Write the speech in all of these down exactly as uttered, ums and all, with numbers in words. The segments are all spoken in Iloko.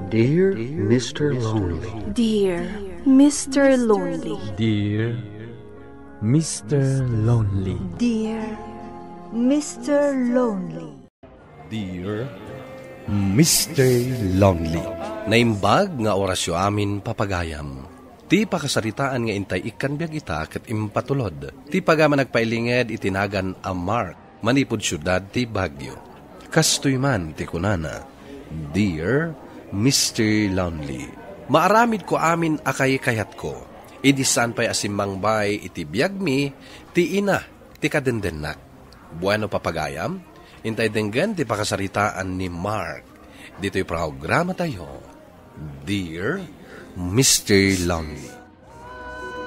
Dear Mister Lonely. Dear Mister Lonely. Dear Mister Lonely. Dear Mister Lonely. Dear Mister Lonely. Naimbag nga orasyo amin, papagayam. Ti pakasaritaan nga intay ikkan biag ita ket impatulod ti pagayam a nagpailinged iti nagan a Mark manipud siudad ti Baguio. Kastoy man ti kunana, "Dear Mister Lonely, maaramidko amin a kaykayatko. Idi saan pay a simmangbay iti biagmi ti ina ti kadendennak." Bueno, papagayam, intay denggen ti pakasaritaan ni Mark ditoy programatayo, Dear Mister Lonely.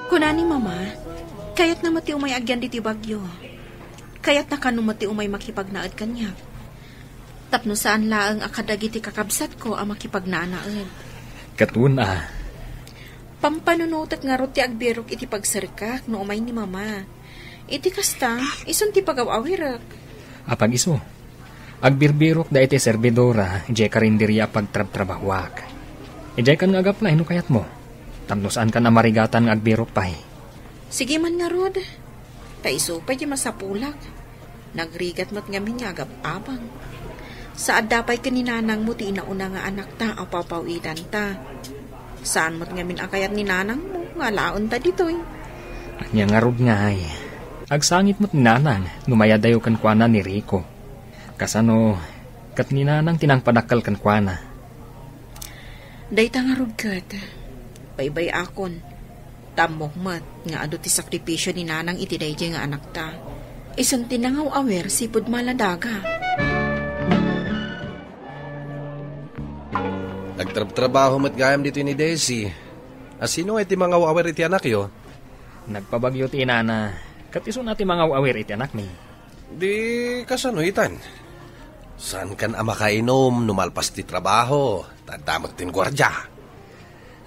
Kuna ni Mama, kayatna met ti umay agyan ditoy Baguio. Kayatna kano met ti umay makipagnaed kaniak. Tapno saan laeng a kadagiti kakabsatko a makipagnaanaed. Ket una, pampanunotek ngarud ti agbirok iti pagsarikak no umay ni Mama. Iti kasta, isun ti pagaw-awirek. Apag isu, agbirbirok dayta serbidora idiay karinderia a pagtrabtrabahoak. Idiay kan nga agaplay no kayatmo. Tapno saankan a marigatan nga agbirok pay. Sige man ngarud. Ta isu pay ti masapulak. Nagrigat met ngamin nga agab-abang. Sa adda pay ken ni nanangmo ti inauna nga anakta a paw-paw-idanta. Saan met ngamin a kayat ni nanangmo nga alaenta ditoy. Ania ngarud ngay? Agsangit met ni nanang no mayadayo kenkuana ni Rico. Kasano ket ni nanang ti nangpadakkel kenkuana. Dayta ngarud ket, baybay-akon. Ta ammok met nga adu ti sakripisio ni nanang iti daydiay nga anakta. Isun ti nangaw-awir sipud Maladaga. Nagtrabtrabaho met gayam ditoy ni Daisy. A sino ngay ti mangaw-awir iti anakyo? Nagpabagyo ti inana, ket isuna ti mangaw-awir iti anakmi. Di kasano itan? Saankan a makainom no malpas ti trabaho, ta adda met ti guardia.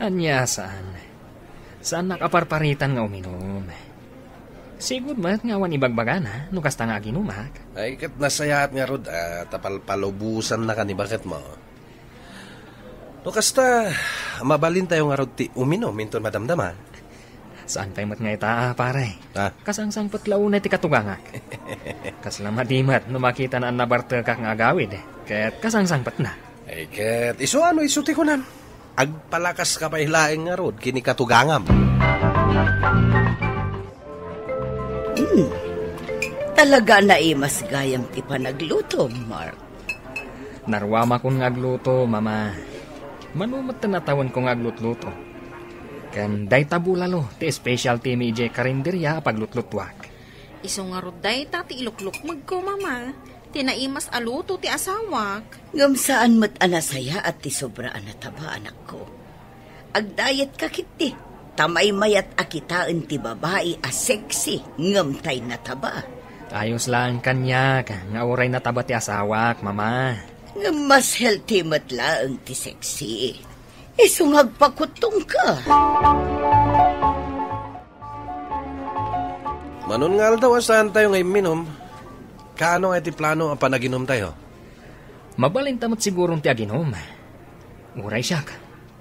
Ania, saan. Saannak a parparitan nga uminom. Sigud met nga awan ibagbagana no kasta nga aginumak. Ay, ket nasayaat ngarud a ta palpalubosannaka ni baketmo. No kasta, mabalintayo ngarud ti uminom inton madamdama. Saan pay met nga ita, a, pare. Ah. Kasangsangpet la unay ti katugangak. Kasla madi met no makitana a nabartekak nga agawid, ket kasangsangpetna. Ay, ket isu ano isu ti kunam? Agpalakaska pay laeng ngarud ken ni katugangam. Hmm. Talaga naimas gayam ti panaglutom, Mark. Naruamakon nga agluto, Mama. Mano met ti natawenko nga aglutluto. Ken dayta bulalo ti specialty mi idiay karinderia a paglutlutuak. Isu ngarud dayta ti iluklukmegko, Mama. Ti naimas a luto ti asawak. Ngem saan met a nasayaat ti sobra a nataba, anakko. Agdayetka ketdi, ta maymayat a kitaen ti babai a sexy ngem tay nataba. Ayos laeng kaniak nga uray nataba ti asawak, Mama. Ngem mas healthy met laeng ti sexy. Isu nga agpakuttongka. Manon nga aldaw a saantayo nga imminom, kaano nga iti plano a panaginumtayo? Mabalinta met siguron ti aginom. Uray siak,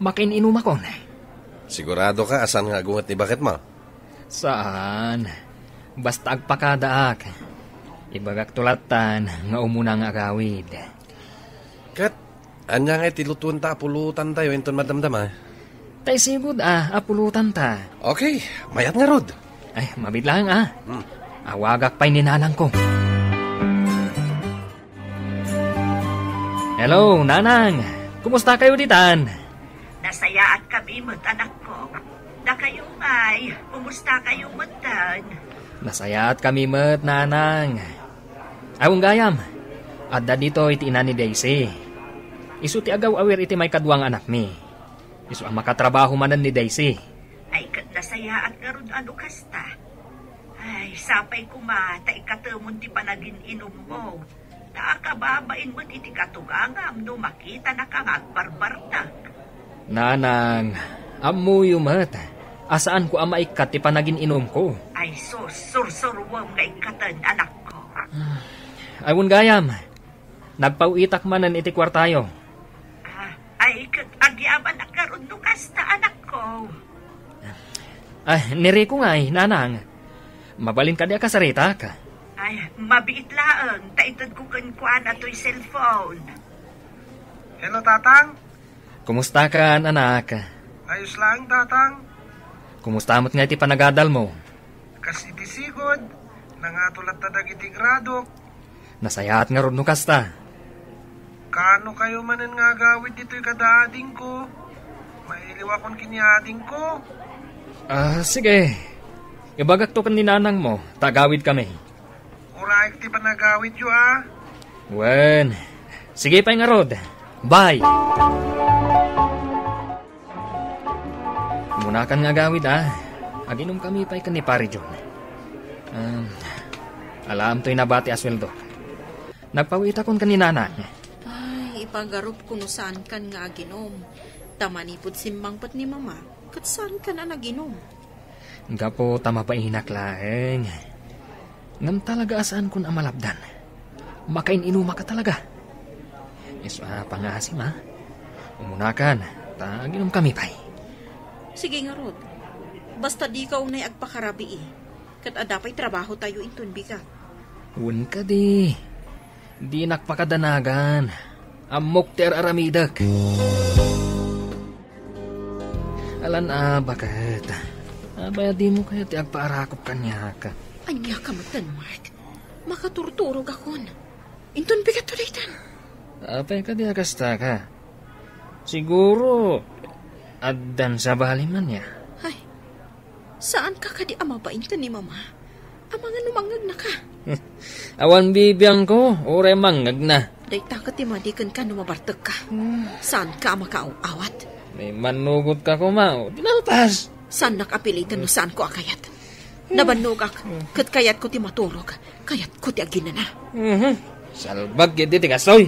makin-inumakon. Siguradoka a saan nga agunget ni baketmo? Saan. Basta agpakadaak. Ibagakto lattan nga umuna nga agawid. Ket, ania ngay ti lutuenta a pulutantayo inton madamdama? Tay sigud a, a pulotanta. Okay, mayat ngarud. Ay, mabiit laeng a. Hmm. Awagak pay ni nanangko. Hello, Nanang. Kumusta kayo ditan? Nasayaat kami met, anakko. Dakayo ngay, kumusta kayo metten? Nasayaat kami met, Nanang. Awan gayam, adda ditoy ti ina ni Daisy. Isu ti agaw-awir iti maikadua nga anakmi. Isu a makatrabaho manen ni Daisy. Ay, ket nasayaat ngarud a no kasta. Ay, sapay koma ta ikatemon ti panagin-inummo. Ta akababain met iti katugangam no makitanaka nga agbarbartek. Nanang, ammoyo met a saanko a maikkat ti panagin-inumko. Ay sus, sursuruem nga ikkaten, anakko. Awan gayam, nagpaw-itak manen iti kuartayo. Ah, ay, ket Ay, ni Rico ngay, nanang. Mabalin kadi a kasaritak? Ay, mabiit laeng, ta itedko kenkuana toy cellphone. Hello, Tatang. Kumusta ka, anak? Ayos laeng, Tatang. Kumusta met nga iti panagadalmo? Kas iti sigud, nangato latta dagiti gradok. Nasayaat ngarud no kasta. Kaano kayo manen nga agawid ditoy kada adingko? Mailiwakon ken ni adingko. Ah, sige. Ibagakto ken ni nanangmo, ta agawidkami. Uraek ti panagawidyo, a. Wen. Sige pay ngarud. Bye. Munakan nga agawid, a. Aginomkami pay ken ni Pare John. Um, alaam toy nabati a sueldo. Nagpawitakon ken ni nanang. Ay, ipagarupko no saankan nga aginom. Ta manipud simmangpet ni Mama, ket saankan a naginom. Gapu ta mabainak laeng. Ngem talaga a saankon a malapdan. Makain-inumak a talaga. Isu a pangaasim, a. Umunakan, ta aginomkami pay. Sige ngarud. Basta dika unay agpakarabii. Ket adda pay trabahotayo inton bigat. Wen kadi. Dinak pakadanagan. Ammok ti ar-aramidek. Alan a, baket. Apay a dimo kayat ti agpaarakop kaniak? Ania ka metten, Mark? Makaturturogakon. Inton bigatto daytan. Apay kadi a kasta ka? Siguro, addan sabali man ya. Ay, saanka kadi a mabain ken ni Mama? Amangan no mangngegnaka. Awan bibiangko, uray mangngegna. Dayta ket ti madi kenka no mabartekka. Hmm. Saanka a makaaw-awat. Ni mannugotka koma, o, di nalpas. Saannak a piliten no saanko a kayat. Nabannogak, ket kayatko ti maturog, kayatko ti aginana. Mhm. Salbag iti ti kastoy.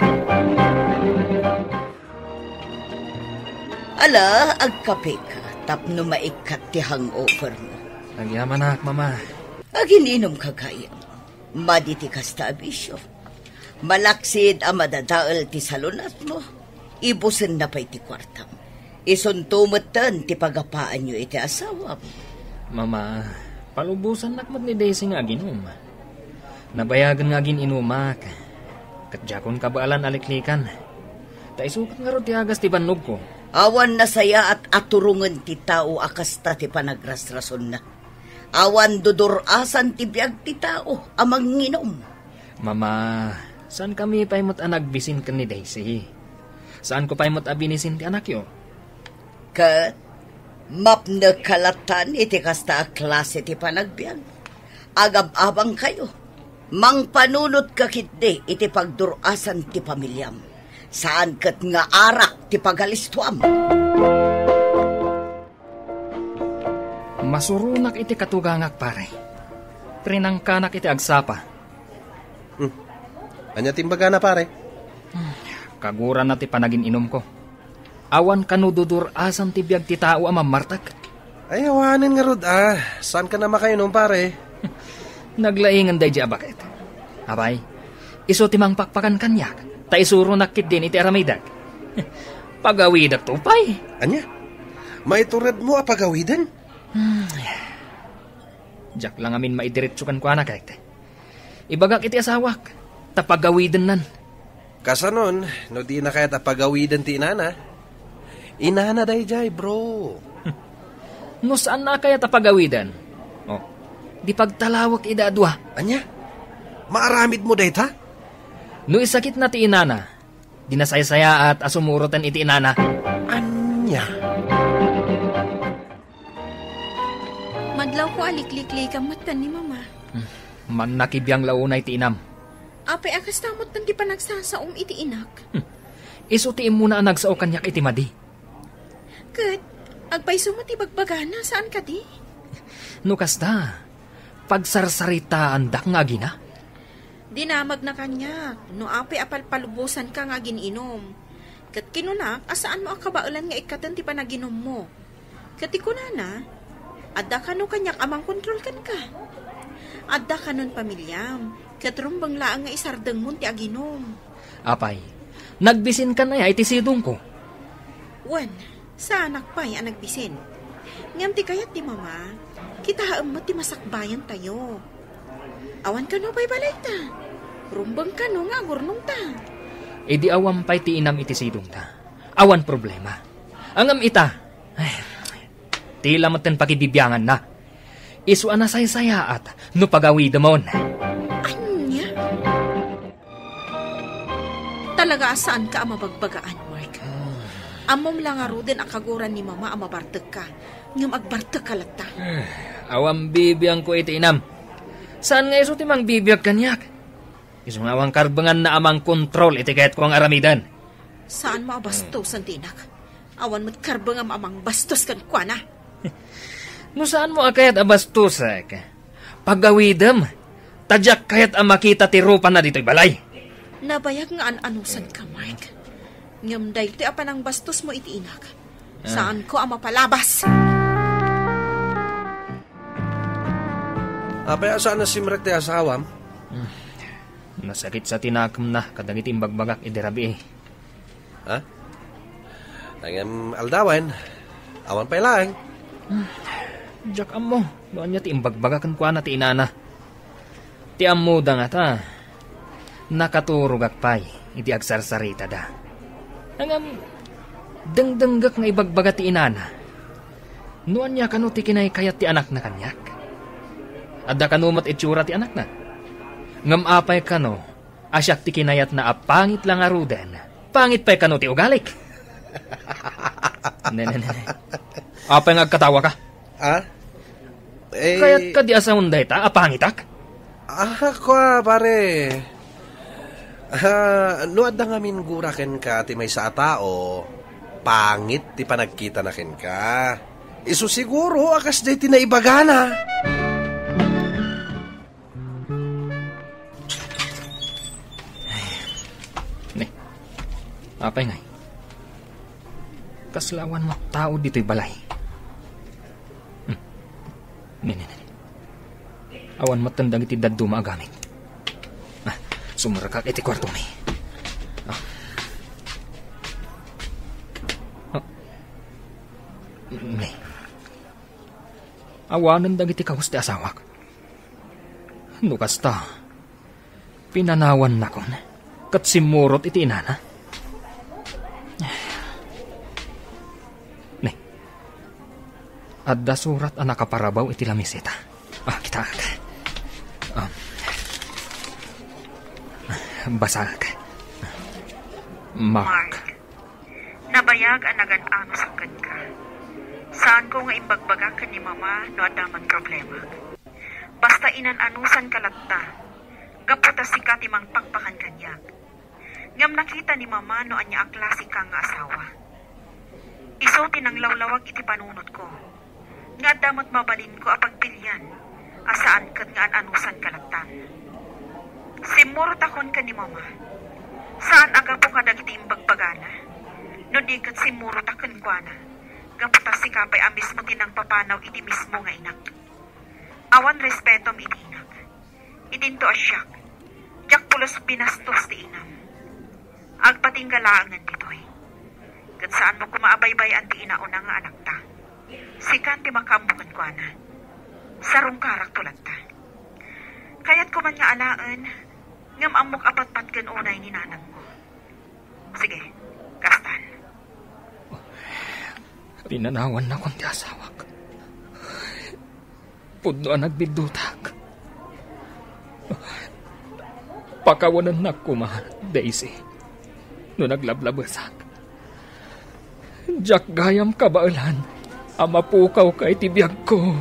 Ala, agkapeka tapno maikkat ti hangover mo. Agyamanak, Mama. Agin-inom ka gayam. Madi ti kasta a bisio. Malaksid a madadael ti salunatmo, ibusenna pay ti kuartam. Isunto metten ti pagapaanyo iti asawam. Mama, palubosannak met ni Daisy nga aginom. Nabayagen nga agin-inumak. Ket diakon kabaelan a liklikan. Ta isu ket ngarud ti agas ti bannogko. Awan nasayaat a turongen ti tao a kasta ti panagrasrasonna. Awan dudur-asan ti biag ti tao a manginom. Mama, saankami pay met a nagbisin ken ni Daisy. Saanko pay met a binisin ti anakyo. Ket mapnek ka lattan iti kasta a klase ti panagbiag. Agab-abangkayo. Mangpanunotka ketdi iti pagdur-asan ti pamiliam. Saan ket nga arak ti pagalistuam. Masuronak iti katugangak, pare. Rinangkanak iti agsapa. Hmm. Ania ti imbagana, pare? Hmm. Kagurana ti panagin-inumko. Awan kano dudur-asan ti biag ti tao a mammartek. Ay, awanen ngarud, a. Saankan a makainom, pare? Naglaingen daydi a baket. Apay, isu ti mangpakpakan kaniak, ta isuronak ketdin iti aramidek. Pagawidekto pay. Ania? Maituredmo a pagawiden? Hmm. Diak la ngamin maidiretso kenkuana, ket ibagak iti asawak, ta pagawidennan. Kasanon, no dina kayat a pagawiden ti inana? Inana daydiay, bro. No saanna a kayat a pagawiden, oh, di pagtalawek ida a dua. Ania? Maaramidmo dayta? No isakitna ti inana, di nasaysayaat a sumuroten iti inana. Ania? Madlawko a likliklikam met ken ni Mama. Hmm. Mannakibiang la unay ti inam. Apay a kasta met ti panagsasaom iti inak? Hmm. Isu ti immuna a nagsao kaniak iti madi. Ket, agpayso met ti bagbagana, saan kadi? No kasta, pagsarsaritaandak nga agina? Dinamagna kaniak, no apay a palpalubosanka nga agin-inom. Ket kinunak a saanmo a kabaelan nga ikkaten ti panaginummo. Ket ti kunana, adda kano kaniak a mangkontrol kenka. Adda kanon pamiliam, ket rumbeng laeng nga isardengmon ti aginum. Apay, nagbisinkan aya iti sidongko? Wen, saanak pay a nagbisin. Ngem ti kayat ti Mama, Kitaem met ti masakbayantayo. Awan kano pay balayta. Rumbeng kano nga agurnongta. Idi awan pay ti inam iti sidongta, awan problema. Ngem ita, ay, tila metten pakibibianganna. Isu a nasaysayaat no pagawidemon. Ania? Talaga a saanka a mabagbagaan, Mark. Ammom la ngaruden a kaguran ni Mama a mabartekka, ngem agbartekka latta. Awan bibiangko iti inam. Saan nga isu ti mangbibiag kaniak? Isu nga awan karbenganna a mangkontrol iti kayatko nga aramiden. Saanmo a bastosen ti inak? Awan met karbengam a mangbastos kenkuana. No saanmo a kayat a bastosek, pagawidem, ta diak kayat a makita ti rupana ditoy balay. Nabayag nga an-anusanka, Mark. Ngem daytoy a panangbastosmo iti inak, saanko a mapalabas. Apay a saan a simrek ti asawam? Nasakit sa tinakemna kadagiti imbagbagak idi rabii. Ha? Ngem aldawen, awan pay laeng. Diak ammo no ania ti imbagbaga kenkuana ti inana. Ti ammoda ngata, nakaturogak pay idi agsarsaritada. Ngem dengdenggek nga ibagbaga ti inana no ania kano ti kinaykayat ti anakna kaniak. Adda kano met itsura ti anakna. Ngem apay kano a siak ti kinayatna a pangit la ngaruden, pangit pay kano ti ugalik? Ne, ne, ne, ne. Apay nga agkatawaka? Ah? Eh, kayat kadi a saon dayta a pangitak? Ah, kua, pare. Ah, no adda ngamin gura kenka ti maysa a tao, pangit ti panagkitana kenka. Isu siguro a kasdiay ti naibagana. Ne. Apay ngay? Kasla awan met tao ditoy balay. Hmm. Ne, ne, ne, ne. Awan met dagiti dadduma a gamit. Ah, sumrekak iti kuartomi. Ah. Ah. Ne. Awanen dagiti kawes ti asawak. No kasta, pinanawannakon ket simmurot iti inana. Ne, adda surat a nakaparabaw iti lamiseta. Ah, kitaak. Ah. Basaak. Mark. Nabayag a nagan-anos kenka. Saanko nga imbagbagak ken ni Mama no adda man problemak. Basta inan-anusanka latta, gapu ta sika ti mangpakpakan kaniak. Ngem nakita ni Mama no ania a klaseka nga asawa. Isu ti nanglawlawag iti panunotko, nga adda met mabalinko a pagpilian a saan ket nga an-anusanka lattan. Simmurot a kuan ken ni Mama, saan a gapu kadagiti imbagbagana, no di ket simmurot a kenkuana, gapu ta sika pay a mismo ti nangpapanaw iti mismo nga inak. Awan respetom iti inak. Idinto a siak, diak pulos binastos ti inam. Agpatingga laengen ditoy. Ket saanmo koma a baybay-an ti inauna nga anakta. Sikan ti makaammo kenkuana. Sarungkarakto latta. Kayatko man nga alaen, ngem ammok a patpatgen unay ni nanangmo. Sige, kastan. Pinanawannakon ti asawak. Pudno a nagbiddutak. Pakawanennak koma, Daisy, no naglablabesak. Diak gayam kabaelan a mapukawka iti biagko.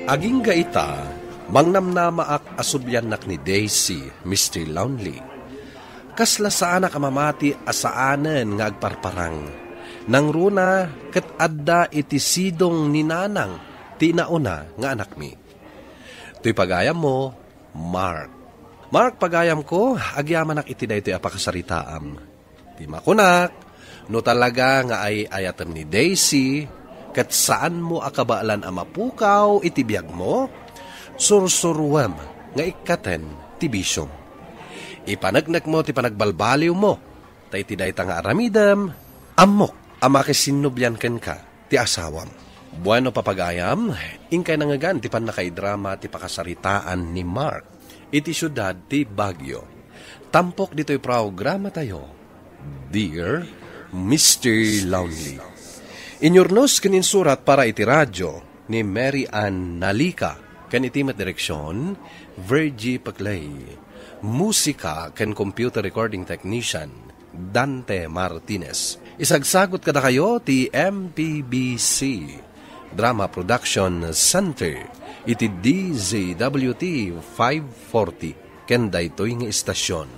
Agingga ita, mangnamnamaak a subliannak ni Daisy, Mister Lonely. Kasla saanak a mamati a saanen nga agparparang. Nangruna ket adda iti sidong ni Nanang ti nauna nga anakmi. Toy pagayammo, Mark. Mark, pagayamko, agyamanak iti daytoy a pakasaritaam. Ti makunak, no talaga nga ay-ayatem ni Daisy, ket saanmo a kabaelan a mapukaw iti biagmo, sursuruem nga ikkaten ti bisiom. Ipaneknekmo ti panagbalbaliwmo, ta iti dayta nga aramidem, ammok a makisinnublian kenka ti asawam. Bueno, papagayam, inkay nangngegan ti pannakaidrama ti pakasaritaan ni Mark iti siudad ti Baguio. Tampok ditoy programatayo, Dear Mister Lonely. Inyurnos ken insurat para iti radyo ni Mary Ann Nalica, ken iti met direksion, Virgie Paclay. Musika ken computer recording technician, Dante Martinez. Isagsagut kadakayo ti M P B C Drama Production Center iti D Z W T five forty ken daytoy nga istasyon.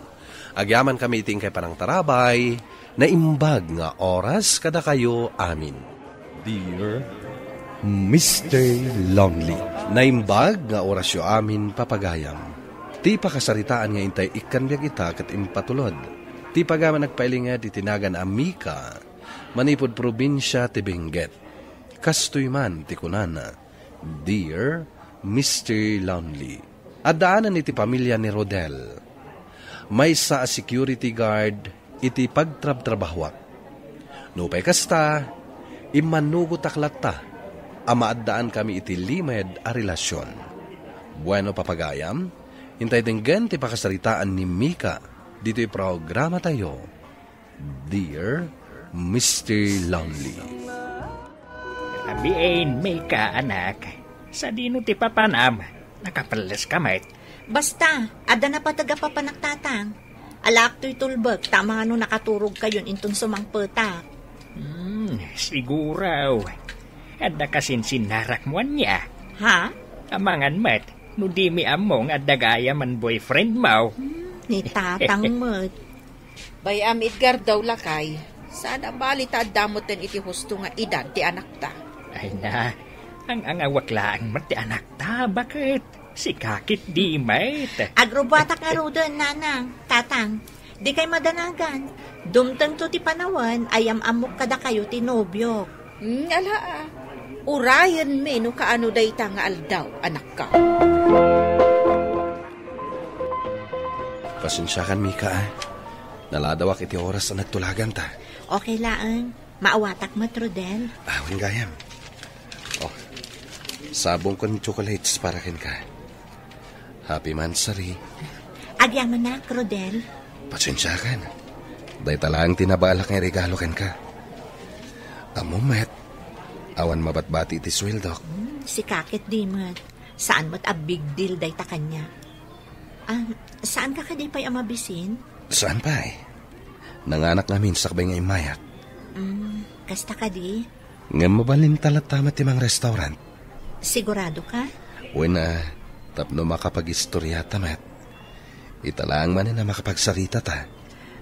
Agyamankami iti inkay panangtarabay, naimbag nga oras kadakayo amin. Dear Mister Lonely. Naimbag nga orasyo amin, papagayam. Ti pakasaritaan nga intay ikkan biag ita ket impatulod ti pagayam a nagpailinged iti nagan a Mika manipud probinsia ti Benguet. Kastoy man ti kunana, Dear Mister Lonely. Addaanan iti pamilia ni Rodel. Maysa a security guard iti pagtrabtrabahuak. Nupay kasta, immannugotak latta a maaddaankami iti limed a relasyon. Bueno, papagayam, intay denggen ti pakasaritaan ni Mika ditoy programatayo, Dear Mister Lonely. Abiin, Mika, anak. Sadino ti papanam? Nakapelles ka met. Basta, adda napateg a papanak, Tatang. Alaak toy tulbek, ta amangan no nakaturogkayon inton sumangpetak. Hmm, siguro. Adda kasinsinnarakmo ania? Ha? Amangan met, no dimi ammo nga adda gayam a boyfriend mo. Hmm, ni Tatang met. Bay-am, Edgardo, lakay, saan a bali ta adda metten iti husto nga edad ti anakta. Ay na, ang-angawak laeng met ti anakta, baket? Sika ketdi met. Agrubbuatak ngaruden, Nanang, Tatang. Dikay madanagan. Dumtengto ti panawen a yam-ammok kadakayo ti nobiok. Hmm, ala, a. Urayenmi no kaano dayta nga aldaw, anakko. Pasensiakan, Mika, a. Naladawak iti oras a nagtulaganta. Okay laeng. Maawatak met, Rodel. Awan gayam. Oh, sabong ken chocolates para kenka. Happy monthsary. Agyamanak, Rodel. Pasensiakan. Dayta laeng ti nabalak nga iregalo kenka. Ammom met, awan mabatbati iti sueldok. Hmm, sika ketdi met. Saan met a big deal dayta kaniak. Ah, saanka kadi pay a mabisin? Saan pay? Nanganak ngamin sakbay nga immayak. Hmm, kasta kadi? Ngem mabalinta latta met ti mangrestaurant. Sigurado ka? Wen a, tapno makapagistoriata met. Ita laeng manen a makapagsaritata.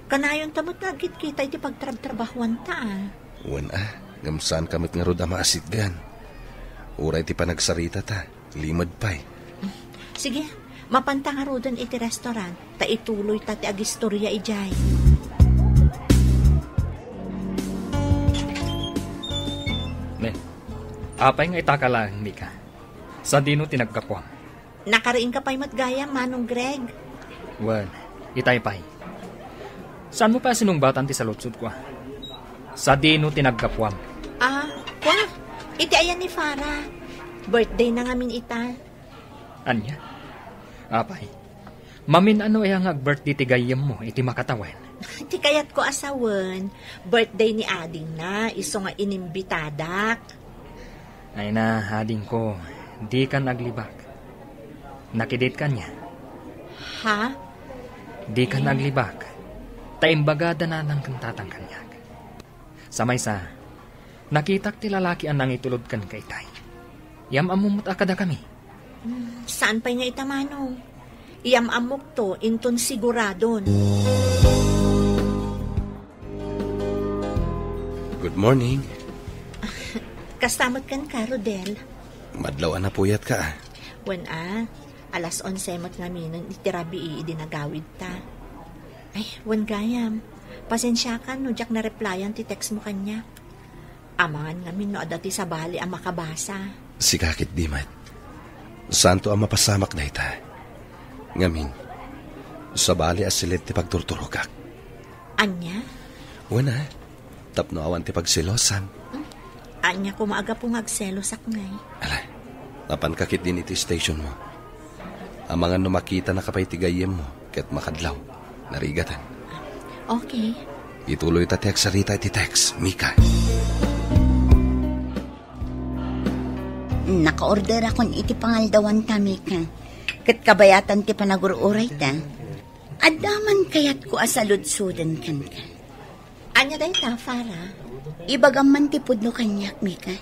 Kanayonta met nga agkitkita iti pagtrabtrabahuanta, a. Wen a, ngem saanka met ngarud a maasitgan. Uray ti panagsaritata, limed pay. Sige, mapanta ngaruden iti restaurant, ta ituloyta ti agistoria idiay. Ne, apay nga itaka laeng, Mika? Sadino ti naggapuam? Nakariingka pay met gayam, Manong Greg? Wen, itay pay. Saanmo pay a sinungbatan ti saludsodko, a? Sadino ti naggapuam? Ah, kwa? Iti ayan ni Farah. Birthday na ngamin ita. Ania? Apay, mamin-ano aya nga ag-birthday ti gayyemmo iti makatawen? Ti kayatko a sawen, birthday ni adingna, isu nga inimbitadak. Ay na, adingko, dikan aglibak. Nakidit kaniak. Ha? Dikan aglibak. Ta imbagada nanang ken tatang kaniak. Sa maysa, nakitak ti lalaki a nangitulod kenka itay. Yam-ammom met a kadakami. Hmm, saan pay nga ita, Manong? Yam-ammokto, inton siguradon. Good morning. Kasta met kenka, Rodel. Madlaw a napuyatka, a. Wen a, alas onse met ngaminen iti rabii idi nagawidta. Ay, wen gayam. Pasensiakan no diak nareplyan ti textmo kaniak. Amangan ngamin no adda ti sabali a makabasa. Sika ketdi met. Saanto a mapasamak dayta. Ngamin, sabali a siled ti pagturturogak. Ania? Wen a, tapno awan ti pagselosan. Hmm? Ania koma a gapu nga agselosak ngay? Ala, napanka ketdin iti stationmo. Amangan no makitanaka pay ti gayyemmo ket makadlaw, narigaten. Okay. Ituloyta ti agsarita iti text, Mika. Nakaorderakon iti pangaldawanta, Mika. Ket kabayatan ti panagur-urayta, adda man kayatko a saludsoden kenka. Ania dayta, Farah? Ibagam man ti pudno kaniak, Mika.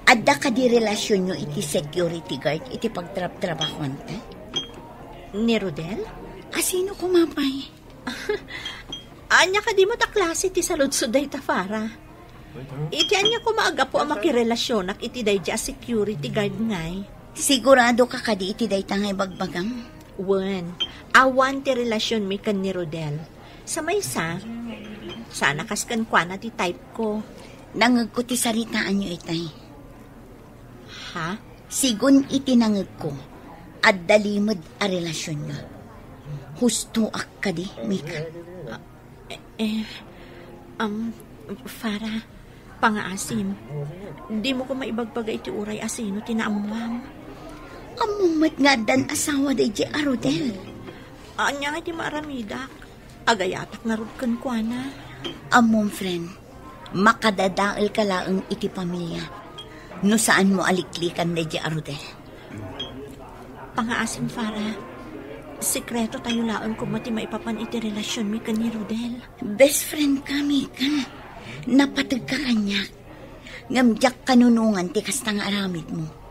Adda kadi relasionyo iti security guard iti pagtrabtrabahoanta? Ni Rodel? A sino koma pay? Ania kadi met a klase ti saludsod dayta, Farah? Iti ania koma a gapu a makirelasionak iti daydi a security guard ngay? Siguradoka kadi iti dayta nga ibagbagam? Wen, awan ti relasionmi ken ni Rodel. Sa maysa, saan a kas kenkuana ti type ko. Nangegko ti saritaanyo itay. Ha? Sigun iti nangegko, adda limed a relasionyo. Hustoak kadi, Mika? Eh, eh, um, Farah, pangaasim. Dimo koma ibagbaga iti uray a sino ti naammuam. Ammom met nga addan asawa daydi a Rodel. Ania nga ti maaramidak? Agayatak ngarud kenkuana. Ammom, friend, makadadaelka laeng iti pamilia no saanmo a liklikan daydi a Rodel. Pangaasim, Farah. Sekreto tayo laeng koma ti maipapan iti relasionmi ken ni Rodel. Best friend ka, Mika. Napategka kaniak. Ngem diak kanunongan ti kasta nga aramidmo.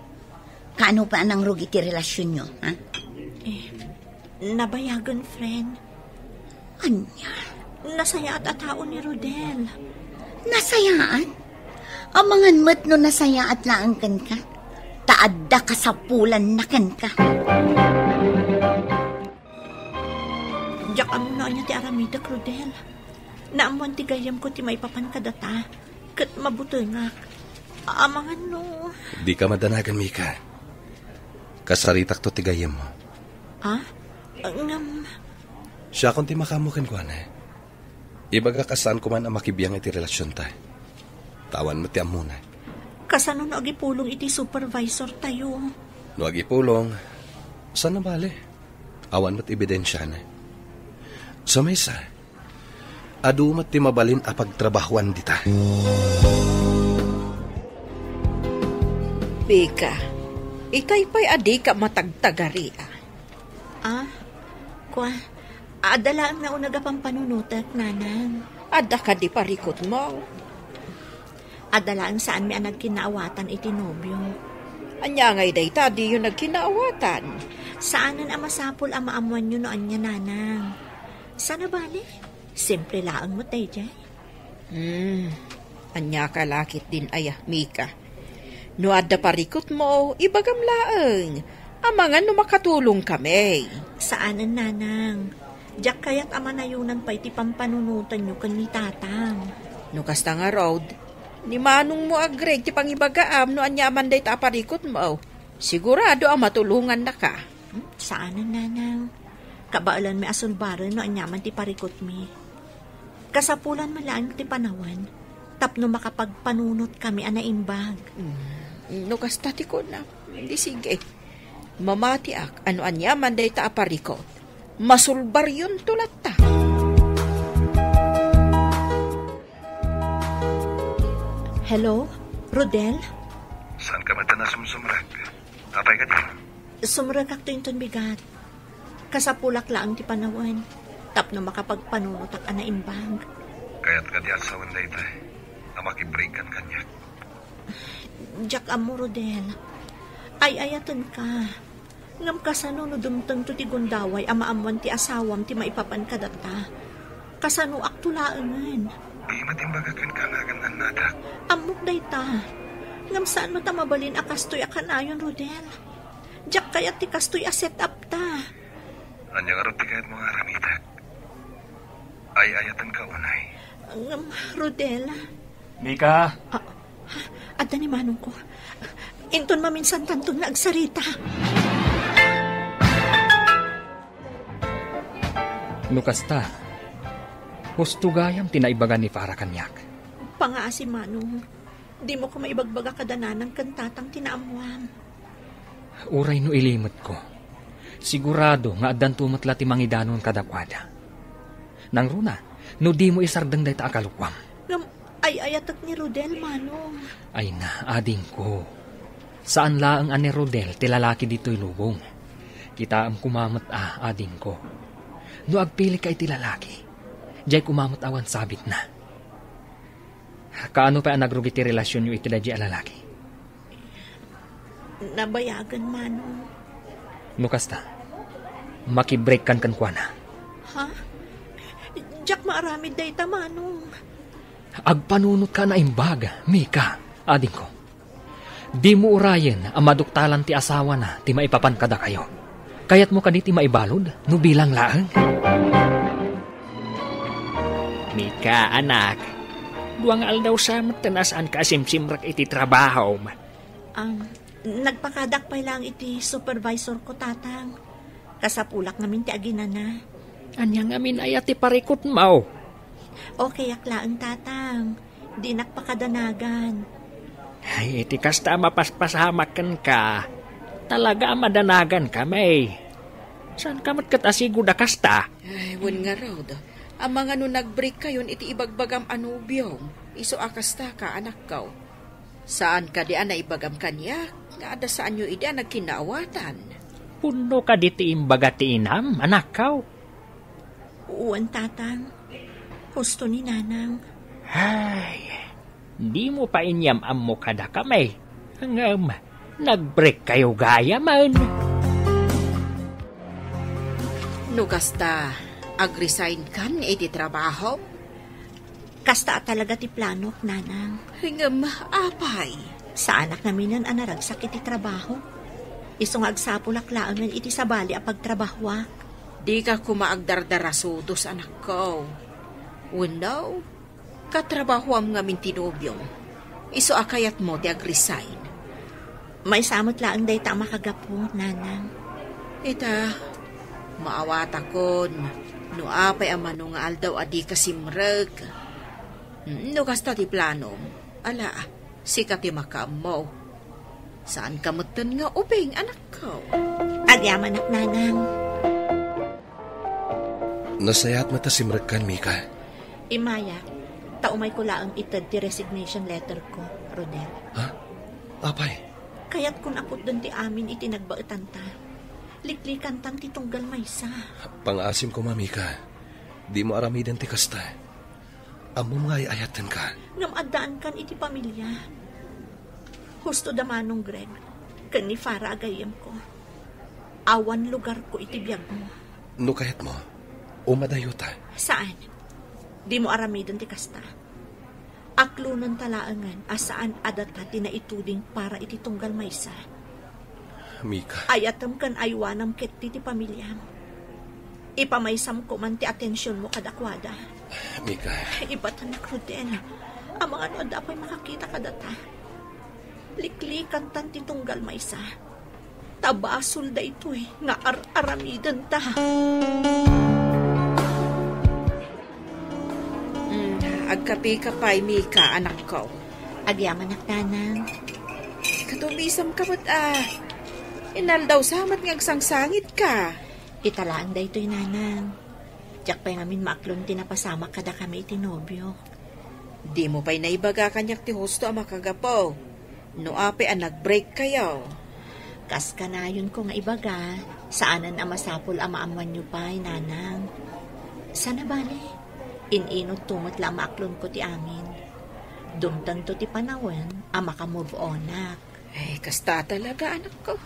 Kaano pay a nangrugi ti relasionyo, ha? Eh, nabayagen, friend. Ania? Nasayaat a tao ni Rodel. Nasayaat? Amangan met no nasayaat laeng kenka. Ta adda kasapulanna kenka. Diak ammo no ania ti aramidek, Rodel. Naammoan ti gayyemko ti maipapan kadata, ket mabutengak. Amangan no... Dika madanagan, Mika. Kasaritakto ti gayyemmo. Ah? Ngem... Siakon ti makaammo kenkuana. Ibagak a saan koman a makibiang iti relasionta. Ta awan met ti ammona. Kasano no agipulong iti supervisor tayo? No agipulong, saan a bale? Awan met ebidensiana. Sa maysa, adu met ti mabalin a pagtrabahoan dita. Mika, itay pay a dika matagtagaria. Ah, kua, adda laeng nauneg a pampanunotek, nanang. Adda kadi parikutmo? Adda laeng saanmi a nagkinaawatan iti nobio. Ania ngay dayta diyo nagkinaawatan? Saanen a masapul a maammoanyo no ania, nanang. Saan a bale, simple laeng met daydiay. Hmm, ania ka lakit din aya, Mika? No adda parikutmo, ibagam laeng. Amangan no makatulong kami. Saanen, nanang. Diak kayat a manayonan pay ti pampanunotanyo ken ni tatang. No kasta ngarud, ni manongmo agreg ti pangibagaam no ania man dayta a parikutmo. Sigurado a matulongannaka. Hmm, saanen, nanang. Kabaelanmi a sulbaren no ania man ti parikutmi. Kasapulan met laeng ti panawen tapno makapagpanunotkami a naimbag. Mm, no kasta ti kunam, di sige. Mamatiak a no aniaman dayta a parikut, masulbaryonto latta. Hello, Rodel? Saan ka met a nasumsumrek? Apay kadi? Sumrekakto inton bigat. Kasapulak laeng ti panawen tapno makapagpanunotak a naimbag. Kayat kadi a sawen dayta a makibreakan kaniak? Diak ammo, Rodel. Ay-ayatenka. Ngem kasano no dumtengto ti gundaway a maammoan ti asawam ti maipapan kadata? Kasanoakto laengen? Di met imbaga kenka nga agan-annadak. Ammok dayta. Ngem saan met a mabalin a kastoy a kanayon, Rodel. Diak kayat ti kastoy a set-up ta. Ania ngarud ti kayatmo nga aramidek? Ay-ayatenka unay? Ngem, Rodel. Mika? Ah, adda ni manongko. Inton maminsantanton nga agsarita. No kasta, husto gayam ti naibaga ni Farah kaniak. Pangaasi, manong. Dimo koma ibagbaga kada nanang ken tatang ti naammoam. Uray no ilimetko, sigurado nga addanto met la ti mangidanon kadakuada. Nangruna, no dimo isardeng dayta a kalokuam. Ngem ay-ayatek ni Rodel, Manong. Ay na, adingko. Saan laeng a ni Rodel ti lalaki ditoy lubong. Kitaem koma met a, adingko. No agpilika iti lalaki, diay koma met awan sabitna. Kaano pay a nagrugi ti relasionyo iti daydiay a lalaki? Nabayagen, Manong. No kasta, makibreakkan kenkuana. Ha? Diak maaramid dayta, Manong. Agpanunotka a naimbag, Mika, adingko. Dimo urayen a maduktalan ti asawana ti maipapan kadakayo. Kayatmo kadi ti maibalud no bilang laeng? Mika, anak, dua nga aldaw sa met a saanka a simsimrek iti trabahom. Um, nagpakadak pay laeng iti supervisor ko, Tatang. Kasapulak ngamin ti aginana. Ania ngamin aya ti parikutmo? Okayak laeng, Tatang. Dinak pakadanagan. Ay, iti kasta a mapaspasamak kenka, talaga a madanagan kami. Saanka met ket asigud a kasta? Ay, wen ngarud, amangan no nagbreak kayon iti ibagbagam a nobiom, isu a kasta ka, anakko. Saan kadi a naibagam kaniak nga adda saanyo idi a nagkinnaawatan? Pudno kadi ti imbaga ti inam, anakko? Wen, Tatang. Husto ni Nanang. Ay, dimo pay inyam-ammo kadakami. Ngem, nagbreak kayo gayamen. No kasta, agresign kan iti trabaho? Kasta a talaga ti planok, Nanang. Ngem, apay? Saanak ngaminen a naragsak iti trabaho. Isu nga agsapulak laengen iti sabali a pagtrabahoak. Dika koma agdardarasudos, anakko. Wenno, katrabahoam ngamin ti nobiom. Isu a kayatmo ti agresign. Maysa met laeng dayta a makagapu, Nanang. Ita, maawatakon no apay a mano nga aldaw a dika simrek. No kasta ti planom, ala, sika ti makaammo. Saanka metten nga ubing, anakko. Agyamanak, Nanang. Nasayaat met a simrekkan, Mika. Immayak, ta umayko laeng ited ti resignation letter ko, Rodel. Ha? Apay? Kayatkon a putden ti amin iti nagbaetanta. Liklikantan ti tunggal maysa. Pangaasim koma, Mika. Dimo aramiden ti kasta. Ammom nga ay-ayatenka. Ngem addaankan iti pamilya. Husto da Manong Greg ken ni Farah a gayyemko. Awan lugarko iti biagmo. No kayatmo, umadayota. Saan. Dimo aramiden ti kasta. Aklonenta laengen a saan a data ti naituding para iti tunggal maysa. Mika. Ayatem ken aywanam ketdi ti pamiliam. Ipamaysam koman ti atensionmo kadakuada. Mika. Ibatanak, Rodel. Amangan no adda pay makakita kadata. Liklikantan ti tunggal maysa. Ta basol daytoy nga ar-aramidenta. Mm, agkapeka pay, Mika, anakko. Agyamanak, Nanang. Katumisam ka met, a. Inaldaw sa met nga agsangsangitka. Ita laeng daytoy, Nanang. Diak pay ngamin maaklon ti napasamak kadakami iti nobio. Dimo pay naibaga kaniak ti husto a makagapu. No apay a nagbreak kayo. Kas kanayonko nga ibaga, saanen a masapul a maammoanyo pay, Nanang. Sana bale, in-inutto met la a maaklonko ti amin. Dumtengto ti panawen a maka-move onak. Ay, kasta talaga, anakko.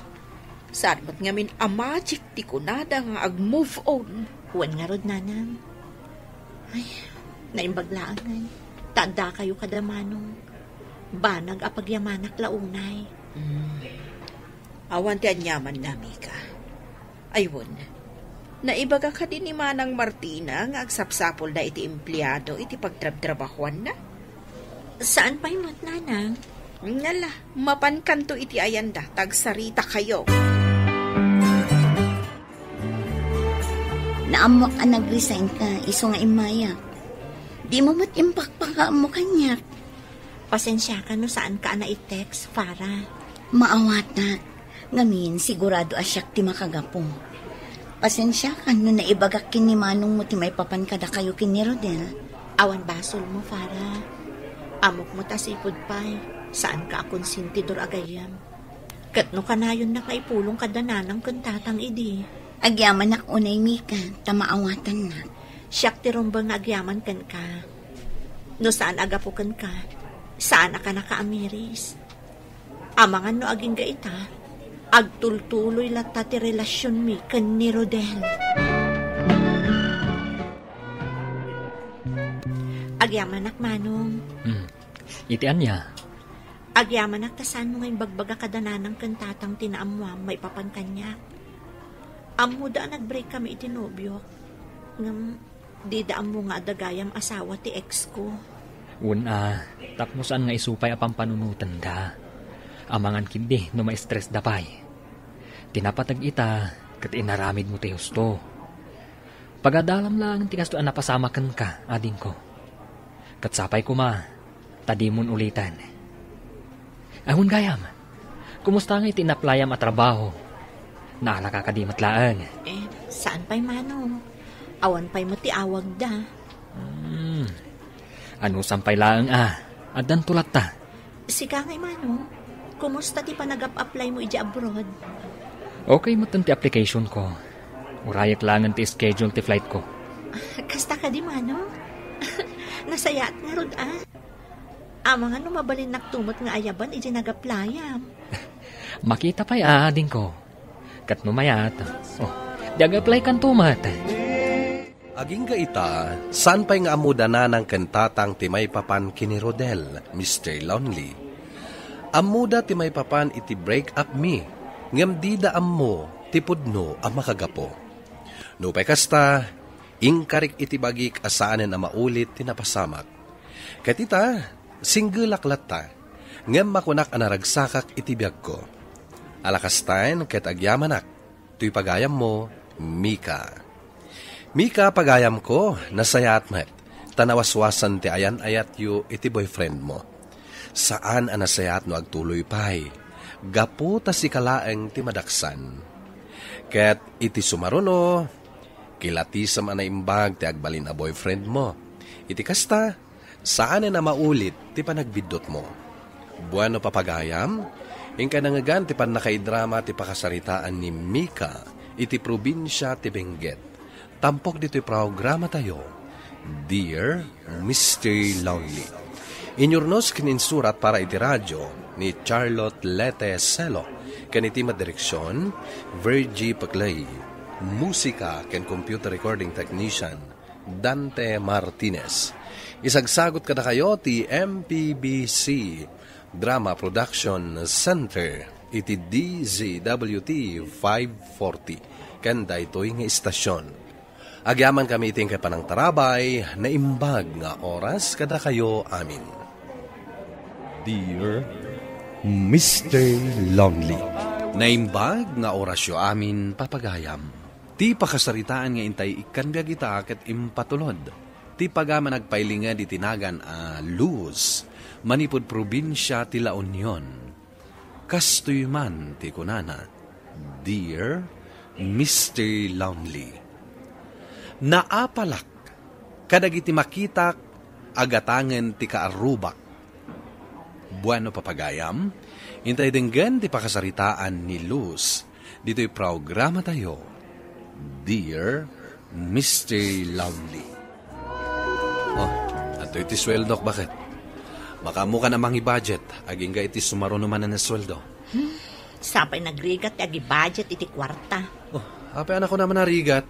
Saan met ngamin a magic ti kunada nga ag-move on. Wen ngarud, Nanang. Ay, naimbag laengen. Ta addakayo kada Manong. Banag a pagyamanak la unay. Mm. Awan ti aniamanna, Mika. Ay, wen. Naibaga kadi ni Manang Martina nga agsapsapulda iti empleado iti pagtrabtrabahuanna? Saan pay met, Nanang? Ngala, mapankanto iti ayanda, ta agsarita kayo. Naammoak a nag-resign ka, isu nga immayak. Dimo met impakpakaammo kaniak. Pasensiakan no saanka a nai-text, Farah. Maawatnak. Ngamin, sigurado a siak ti makagapu. Pasensiakan no naibagak ken ni Manong mo ti maipapan kadakayo ken ni Rodel. Awan basolmo, Farah. Ammok met a sipud pay, saanka a konsentidor a gayyem. Ket no kanayonnak nga ipulong kada nanang ken tatang idi. Agyamanak unay, Mika, ta maawatannak. Siak ti rumbeng nga agyaman kenka. No saan a gapu kenka, saan a kanaka a miris. Amangan no agingga ita, agtultuloy latta ti relasionmi ken ni Rodel. Agyamanak, Manong. Hmm. Iti ania? Agyamanak ta saanmo nga imbagbaga kada nanang ken tatang ti naammoam maipapan kaniak. Ammoda a nag-break kami iti nobiok. Ngem, dida ammo nga adda gayam asawa ti ex ko. Wen a, tapno saan nga isu pay a pampanunotenda. Amangan ketdi no ma-stressda pay. Ti napateg ita, ket inaramidmo ti husto. Pagadalam laeng ti kastoy a napasamak kenka, adingko. Ket sapay koma, ta dimon uliten. Awan gayam, kumusta ngay ti inaplayam a trabaho? Naalaka kadi met laeng? Eh, saan pay, Manong? Awan pay met ti awagda. Hmm. Anusam pay laeng a, addanto latta. Sika ngay, Manong, kumusta ti panagap-apply mo idiay abroad? Okay met ti application ko. Urayek laengen ti schedule ti flight ko. Kasta kadi, Manong? Nasayaat ngarud, a. Amangan no mabalinnak to met nga ayaban idiay nag-applyam. Makita pay, adingko. Ket no mayat, oh, di ag-apply kanto met. Agingga ita, saan pay nga ammo da nanang ken tatang ti maipapan ken ni Rodel, Mister Lonely. Ammoda ti maipapan iti break-up mi, ngem dida ammo ti pudno a makagapu. Nupay kasta, inkarik iti bagik a saanen a maulit ti napasamak. Ket ita, singgelak latta, ngem makunak a naragsakak iti biagko. Alakastan ket agyamanak, toy pagayammo, Mika. Mika, pagayamko, nasayaat met, ta nawaswasan ti ayan-ayatyo iti boyfriend mo. Saan a nasayaat no agtuloy pay, gapu ta sika laeng ti madaksan. Ket iti sumaruno, kilatisem a naimbag ti agbalin a boyfriend mo. Iti kasta, saanen a maulit ti panagbiddutmo. Bueno, papagayam, inka nangngegan ti pannakaidrama ti pakasaritaan ni Mika iti probinsia ti Benguet. Tampok ditoy programatayo, Dear Mister Lonely. Inyurnos ken insurat para iti radio ni Charlotte Lete Celo, ken iti madireksion, Virgie Paclay. Musika ken computer recording technician, Dante Martinez. Isagsagot kadakayo ti M P B C Drama Production Center iti D Z W T five forty ken daytoy nga istasion. Agyamankami iti inkay panangtarabay, naimbag nga oras kadakayo amin. Dear Mister Lonely. Naimbag nga orasyo amin, papagayam. Ti pakasaritaan nga intay ikkan biag ita ket impatulod ti pagayam a nagpailinged iti nagan a Luz, manipud probinsia ti La Union. Kastoy man ti kunana, Dear Mister Lonely, naapalak kadagiti makitak a gatangen ti kaarrubak. Bueno, papagayam, intay denggen ti pakasaritaan ni Luz ditoy programatayo, Dear Mister Lonely. Oh, adtoy ti sueldok, baket. Makaammokan a mangi-budget, agingga iti sumaruno manen a sueldo. Hmm, sapay nagrigat ti agi-budget iti kuarta. Oh, apay a nakunak a narigat?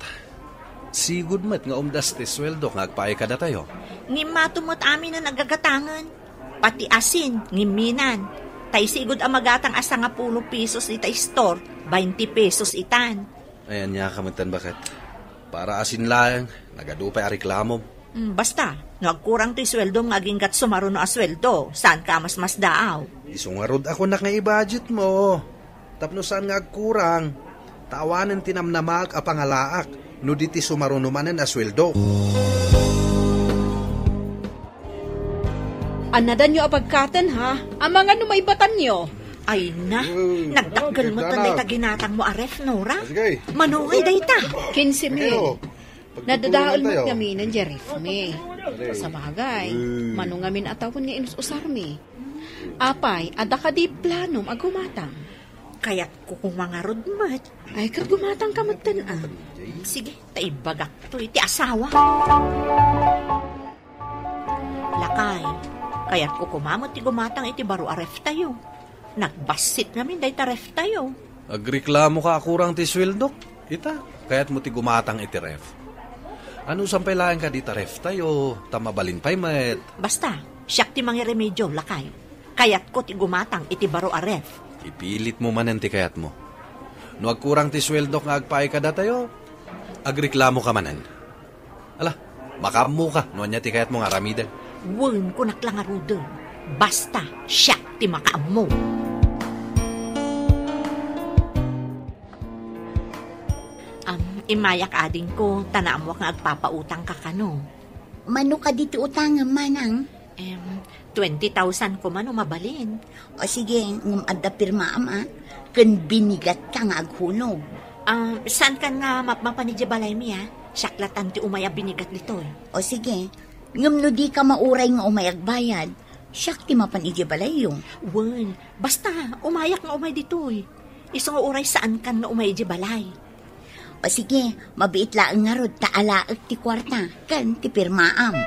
Sigud met nga umdas ti sueldo nga agpaay kadatayo. Ngem mato met aminen a gagatangen. Pati asin, ngimminan. Tay sigud a magatang a sangapulo pesos ita store, bainti pesos itan. Ay, ania ka met tan, baket? Para asin laeng, nagadu pay a reklamo. Hmm, basta, no agkurang toy sueldom nga aginggat sumaruno a sueldo, saanka a masmasdaaw? Isu ngarud a kunak nga i-budget mo. Tapno saan nga agkurang, ta awanen ti namnamaak a pangalaak no di ti sumaruno manen a sueldo. Annadanyo a bagkaten, ha? Amangan no maibatanyo. Ay na, nagdakkel met dayta ginatangmo a ref, Nora. Sige. Mano ngay dayta? Kinse mil. Nadadael met ngamin diay ref mi. Sabagay, mano ngamin a tawen nga inus-usar mi? Apay, adda kadi planom a gumatang? Kayatko koma ngarud met. Ay, ket gumatang ka metten, a. Sige, ta ibagak to iti asawa. Lakay, kayatko koma met ti gumatang iti baro a ref tayo. Nagbassit ngamin dayta ref tayo. Agreklamo ka a kurang ti sueldok. Ita, kayatmo ti gumatang iti ref. Anusan pay laeng kadi ta ref tayo, ta mabalin pay met. Basta, siak ti mangiremedio, lakay. Kayatko ti gumatang iti baro a ref. Ipilitmo manen ti kayatmo. No agkurang ti sueldok nga agpaay kadatayo, agreklamo ka manen. Ala, makaammo ka no ania ti kayatmo nga aramiden. Wen, kunak la ngaruden. Basta, siak ti makaammo. Am, immayak adingko, ta naammoak nga agpapautang ka kano. Mano kadi ti utangem, manang? Em, twenty thousand koma no mabalin. O sige, ngem adda pirmaam, a, ken binigatka nga aghunong. Ah, saankan nga mapmapan idiay balaymi, a? Siak latan ti umay a binigat ditoy. O sige, ngem no dika mauray nga umay agbayad, siak ti mapan idiay balayyo. Wen, basta, umayak nga umay ditoy. Isu nga uray saankan nga umay idiay balay. O sige, mabiit laeng ngarud ta alaek ti kuarta ken ti pirmaam.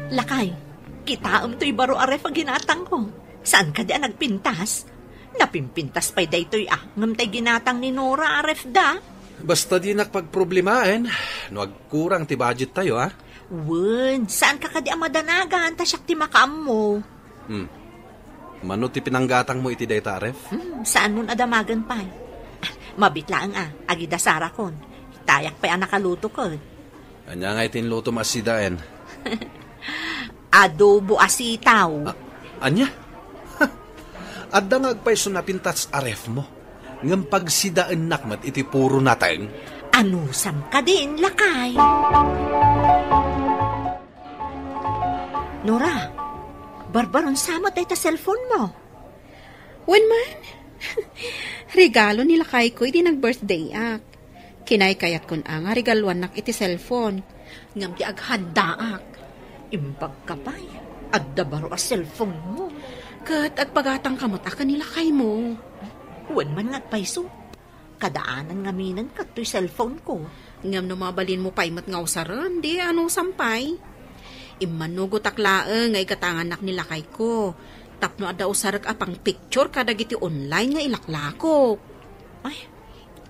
Lakay, kitaem toy baro a ref a ginatangko. Saan kadi a nagpintas? Napimpintas pay daytoy a, ngem tay ginatang ni Nora a ref da. Basta dinak pagproblemaen no agkurang ti budget tayo, a? Wen, saanka kadi a madanagan ta siak ti makaammo. Hmm. Mano ti pinanggatangmo iti dayta a ref? Hmm, saanmon a damagen pay. Ah, mabiit laeng a, agidasarakon. Itayak pay a nakaluto ket. Ania ngay ti inlutom a sidaen? Adobo a sitaw. A-, ania? Adda nga agpayso napintas a refmo, ngem pagsidaennak met iti puro nateng. Anusam kadin, lakay? Nora, barbarun sa met dayta cellphone mo. Wen man, regalo ni lakayko idi nag-birthday-ak. Kinaykayatkon a nga regaluannak iti cellphone. Ngem ti aghandaak, imbagka pay, adda baro a cellphone mo. Ket agpagatangka met a ken ni lakaymo. Wen man nga agpayso. Kadaanan ngaminen ket toy cellphone ko. Ngem no mabalinmo pay met nga usaren, di anusam pay? Immanugotak laeng nga igatangannak ni lakayko tapno adda usarek a pangpicture kadagiti online nga ilaklakok. Ay,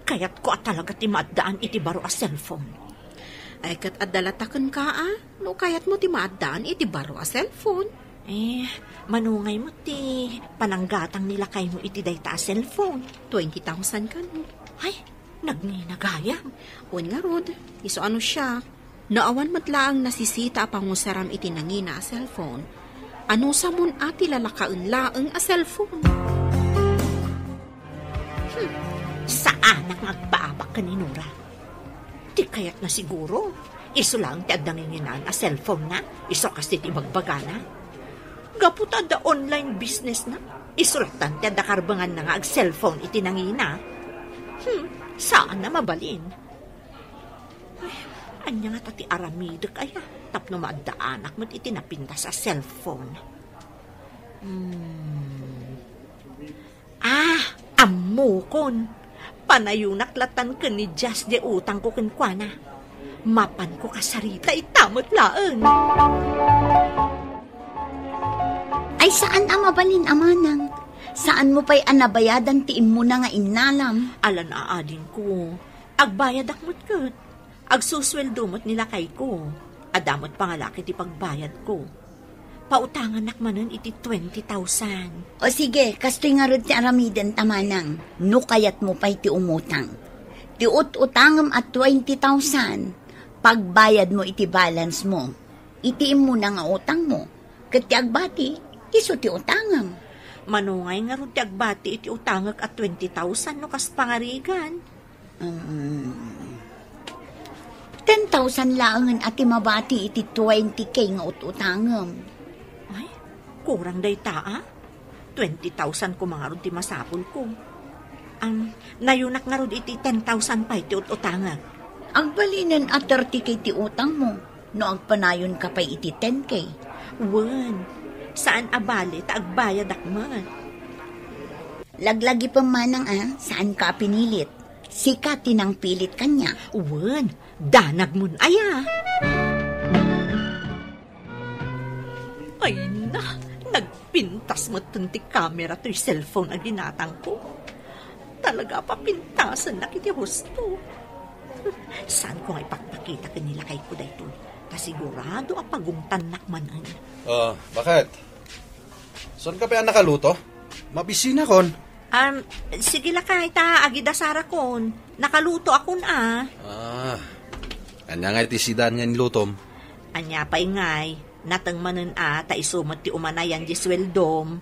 kayatko a talaga ti maaddaan iti baro a cellphone. Ay, ket adda latta kenka, a? No kayatmo ti maaddaan iti baro a cellphone. Eh, mano ngay met ti pananggatang ni lakaymo iti dayta a cellphone? Twenty thousand kano. Ay, nagngina gayam. Wen ngarud, isu a no siak. No awan met laeng nasisita a pangusaram iti nangina a cellphone, anusamon a ti lalakaen laeng a cellphone? Hmm, saanak nga agpaabak ken ni Nora. Ti kayatna siguro, isu laeng ti adda nginginaan a cellphone-na, isu a kas ti ibagbagana. Gapu ta adda online business-na, isu lattan ti adda karbenganna nga ag-cellphone iti nangina. Hmm, saan a mabalin. Ay, ania ngata ti aramidek aya tapno maaddaanak met iti napintas a cellphone? Hmm. Ah, ammokon. Panayonak latan ken ni Jazz diay utangko kenkuana. Mapanko kasarita ita met laeng. Ay, saan a mabalin a manang. Saanmo pay a nabayadan ti immuna nga innalam. Alan a adingko. Agbayadak met ket. Agsusueldo met ni lakayko. Adda met pangalaki ti pagbayadko. Pautangannak manen iti twenty thousand. O sige, kastoy ngarud ti aramidenta manang, no kayatmo pay ti umutang. Ti ut-utangem a twenty thousand, pagbayadmo iti balance mo. Iti immuna nga utangmo, ket ti agbati, isu ti utangem. Mano ngay ngarud ti agbati iti utangek a twenty thousand no kas pangarigan? Mm. Ten thousand laengen a ti mabati iti twenty K nga ut-utangem. Ay, kurang dayta, a? Twenty thousand koma ngarud ti masapulko. Am, nayunak ngarud iti ten thousand pay ti ut-utangek. Agbalinen a thirty K ti utangmo no agpanayonka pay iti ten K. Wen, saan a bale ta agbayadak met. Laglagipem manang a, saanka a pinilit. Sika ti nangpilit kaniak. Wen, danagmon aya. Ay na, nagpintas metten ti kamera toy cellphone a ginatangko. Talaga a papintasennak iti husto. Saanko nga ipakpakita ken ni lakayko daytoy, ta sigurado a pagungtannak manen. Oh, bakit? Saanka pay a nakaluto? Mabisinakon. Am, sige lakay, ta agidasarakon. Nakalutoakon a. Ah, ania ngay ti sidan nga inlutom? Ania pay ngay, nateng manen a ta isu met ti umanayan di sueldom.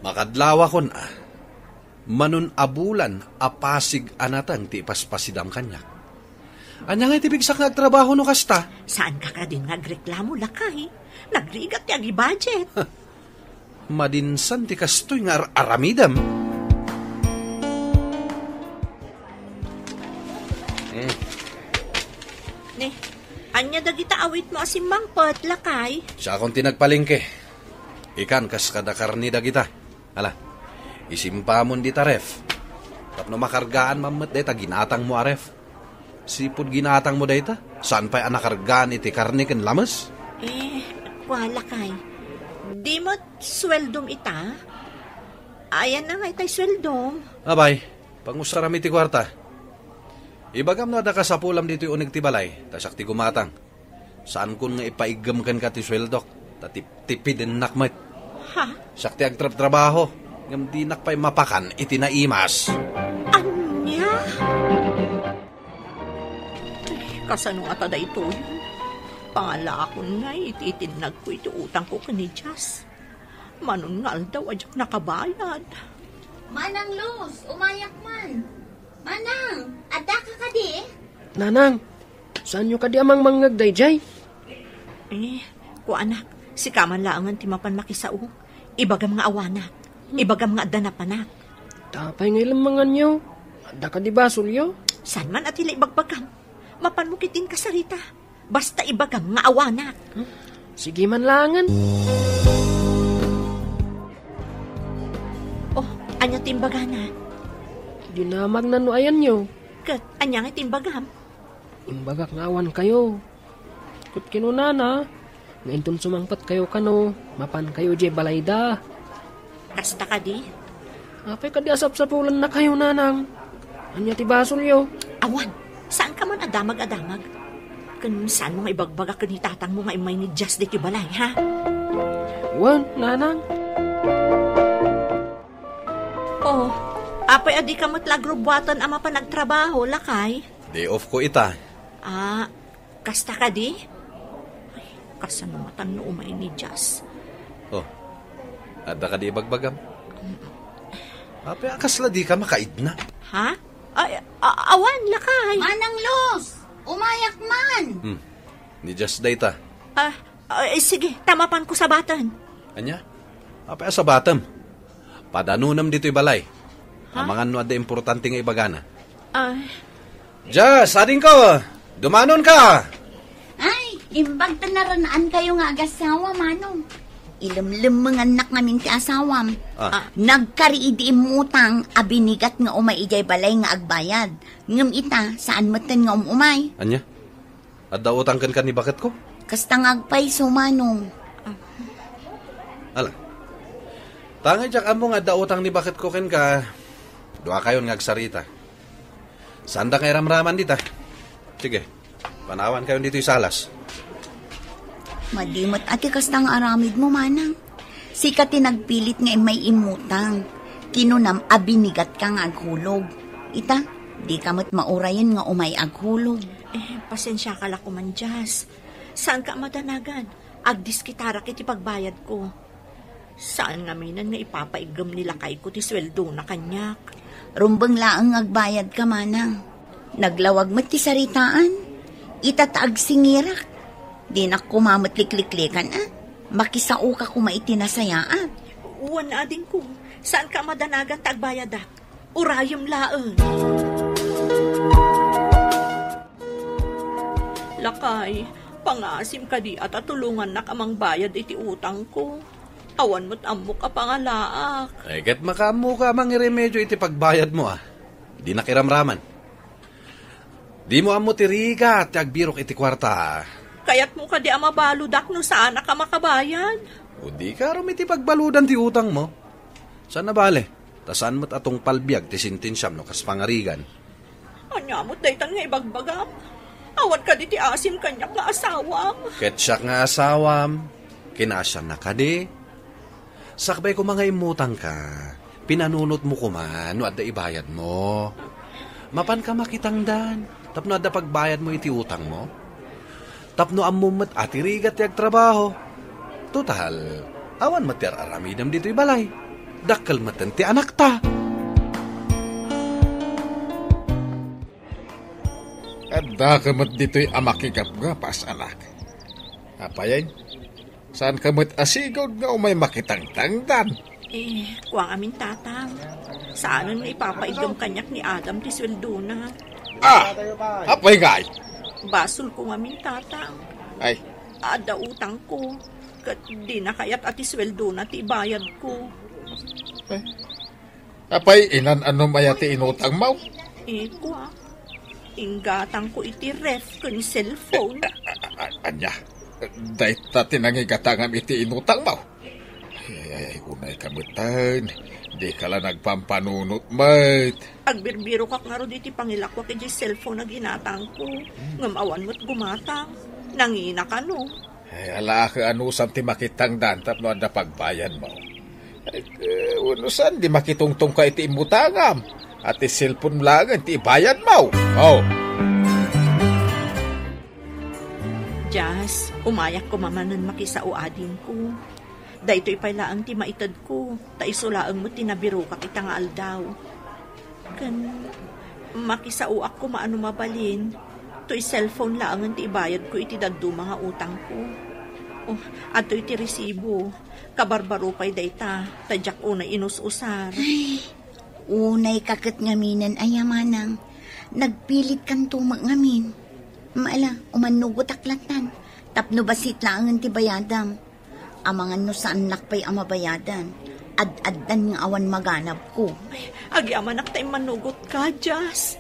Makadlawakon a. Manon a bulan a pasig a nateng ti ipaspasidam kaniak. Ania ngay ti pigsak nga agtrabaho no kasta? Saanka kadin nga agreklamo, lakay? Nagrigat ti agibudget. Madinsan ti kastoy nga ar-, aramidem. Hmm. Ni, ania dagita awitmo a simmangpet, lakay? Siakon ti nagpalengke. Ikan kas kada karne dagita. Ala, isimpamon dita ref. Tapno makargaan man met dayta ginatangmo a ref. Sipud ginatangmo dayta, saan pay a nakargaan iti karne ken lames? Eh, kua lakay. Di met sueldom ita? Ayanna ngay tay sueldom? Abay, pangusaram iti kuarta. Ibagam no adda kasapulam ditoy uneg ti balay, ta siak ti gumatang. Saankon nga ipaiggem kenka ti sueldok, ta tip-, tipidennak met. Ha? Siak ti agtrabtrabaho, ngem dinak pay mapakan iti naimas. Ania? Ay, kasano ngata daytoy? Pangalaakon ngay iti itinnagko iti utangko ken ni Jas. Manon nga aldaw a diak nakabayad. Manang Luz, umayak man. Manang, addaka kadi? Nanang, saanyo kadi a mangmangngeg daydiay? Eh, kuanak, sika man laengen ti mapan makisao. Ibagam nga awanak. Ibagam nga adda napanak. Apay nga ilemmenganyo? Adda kadi basolyo? Saan man a ti la ibagbagam? Mapanmo ketdin kasarita. Basta ibagam nga awanak. Hmm? Sige man laengen. Oh, ania ti imbagana? Dinamagna no ayanyo. Ket ania nga ti imbagam? Imbagak nga awankayo. Ket kinunana nga inton sumangpetkayo kano, mapankayo idiay balayda. Kasta kadi? Apay kadi a sapsapulannakayo, nanang? Ania ti basolyo? Awan, saanka man a damag a damag. Ken saanmo nga ibagbaga ken ni tatangmo nga immay ni Jas ditoy balay, ha? Wen, nanang. Oh, apay a dika met la agrubbuatan a mapan agtrabaho, lakay? Day off ko ita. Ah, kasta kadi? Ay, kasano ngatan no umay ni Jas? Oh, adda kadi ibagbagam? Apay a kasla dika makaidna? Ha? Ay, a-, awan, lakay. Manang Luz, umayak man. Hmm. Ni Jas dayta. Ah, ah, eh, sige, ta mapanko sabaten. Ania? Apay a sabatem? Padanonem ditoy balay. Ha? Amangan no adda importante nga ibagana. Ah. Jas, adingko! Dumanonka! Ay, imbag ta naranaan kayo nga agasawa, Manong. Ilemlemmengannak ngamin ti asawam. Ah. Ah. Nagkari idi immutang a binigat nga umay idiay balay nga agbayad. Ngem ita, saan metten nga um-umay. Ania? Adda utang kenka ni baketko? Kasta nga agpayso, Manong. Ala. Tangay diak ammo nga adda utang ni baketko kenka, duakayon nga agsarita. Saanda nga iramraman dita. Sige, panawankayon ditoy salas. Madi met a ti kasta nga aramidmo, Manang. Sika ti nagpilit nga immay immutang. Kinunam a binigatka nga aghulog. Ita, dika met maurayen nga umay aghulog. Eh, pasensiaka la koman, Jas. Saanka a madanagan? Agdiskitarak iti pagbayadko. Saan ngaminen nga ipapaiggem ni lakayko ti sueldona kaniak. Rumbeng laeng nga agbayadka, Manang. Naglawag met ti saritaan. Ita ta agsingirak. Dinak koma met likliklikan, a. Makisaoka koma iti nasayaat. Wen, adingko, saanka a madanagan ta agbayadak. Urayem laeng. Lakay, pangasim kadi a ta tulongannak a mangbayad iti utangko. Awan met ammok a pangalaak. Ay, ket makaammoka a mangiremedio iti pagbayadmo, a. Dinak iramraman. Dimo ammo ti rigat ti agbirok iti kuarta. Kayatmo kadi a mabaludak no saanak a makabayad? O di karom iti pagbaludan ti utangmo. Saan a bale, ta saan met a tungpal biag ti sentensiam no kas pangarigan. Ania met daytan nga ibagbagam? Awan kadi ti asim kaniak nga asawam? Ket siak nga asawam, kinasiannak kadi? Sakbay koma nga immutangka, pinanunotmo koma no adda ibayadmo. Mapanka makitangdan tapno adda pagbayadmo iti utangmo. Tapno ammom met a ti rigat ti agtrabaho. Total, awan met ti ar-aramidem ditoy balay. Dakkel metten ti anakta. Adda ka met ditoy a makigapgapas, anak. Apay, saanka met a sigud nga umay makitangtangdan? Eh, kua ngamin, tatang. Saanen nga ipapaiggem kaniak ni Adam ti sueldona. Ah! Apay ngay? Basolko ngamin, tatang. Ay. Adda utangko. Ket dina kayat a ti sueldona ti ibayadko. Ay. Apay, inan-anom aya ti inutangmo? Eh, kua. Inggatangko iti ref ken cellphone. A-, a-, ania? Dayta ti nangigatangam iti inutangmo? Ay, ay, ay, unay ka metten. Dika la nagpampanunot met. Agbirbirokak ngarud iti pangilakwak iti cellphone a ginatangko. Ngem awan met gumatang. Nangina kano. Ay, ala ka, anusam ti makitangdan tapno adda pagbayadmo? Ay, ke-, wenno saan di makitungtungka iti immutangam? A ti cellphone laengen ti ibayadmo. Oh. Jas, umayak koma manen makisao adingko. Daytoy pay laeng ti maitedko, ta isu laeng met ti nabirokak ita nga aldaw. Ken makisaoak koma a no mabalin, toy cellphone laengen ti ibayadko iti dadduma nga utangko. Oh, adtoy ti resibo. Kabarbaro pay dayta, ta diak unay inus-usar. Ay, unay ka ket ngaminen, aya manang. Nagpilitkanto met ngamin. Maala, umannugotak lattan. Tapno bassit laengen ti bayadam. Amangan no saannak pay a mabayadan. Ad-addan nga awan maganabko. Agyamanak ta immanugotka, Jas.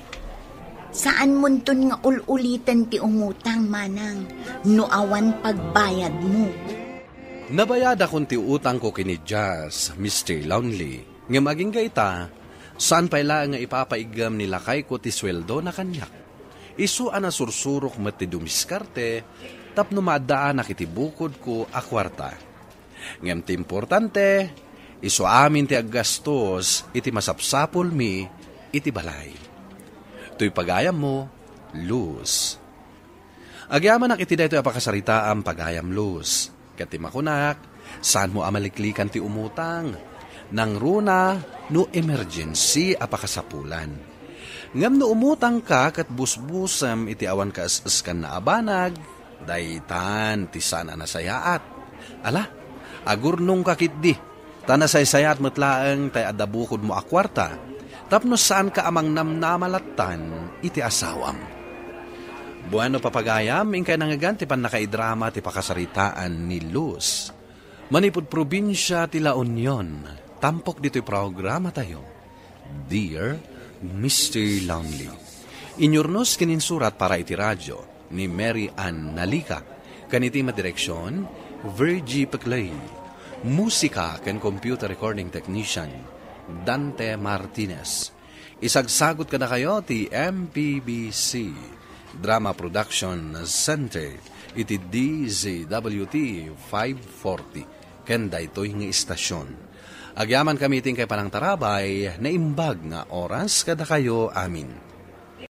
Saanmonton nga ul-uliten ti umutang, manang, no awan pagbayadmo. Nabayadakon ti utangko ken ni Jas, Mister Lonely. Ngem agingga ita, saan pay laeng nga ipapaiggem ni lakayko ti sueldona kaniak. Isu a nasursurok met ti dumiskarte tapno maaddaanak iti bukodko a kuarta. Ngem ti importante, isu amin ti aggastos iti masapsapulmi iti balay. Toy pagayammo, Luz. Agyamanak iti daytoy a pakasaritaam, pagayam Luz. Ket ti makunak, saanmo a maliklikan ti umutang. Nangruna no emergency a pakasapulan. Ngem no umutangka ket busbusem iti awan kaes-eskanna a banag, daytan ti saan a nasayaat. Ala, agurnongka ketdi. Ta nasaysayaat met laeng tay adda bukodmo a kuarta, tapno saanka a mangnamnama lattan iti asawam. Bueno, papagayam, inkay nangngegan ti pannakaidrama ti pakasaritaan ni Luz. Manipud probinsia ti La Union, tampok ditoy programatayo, Dear Mister Lonely. Inyurnos ken insurat para iti radio ni Mary Ann Nalica, ken iti madireksion, Virgie Peclay. Musika ken computer recording technician, Dante Martinez. Isagsagut kadakayo ti M P B C Drama Production Center iti D Z W T five forty ken daytoy nga istasion. Agyamankami iti inkay panangtarabay, naimbag nga oras kadakayo amin.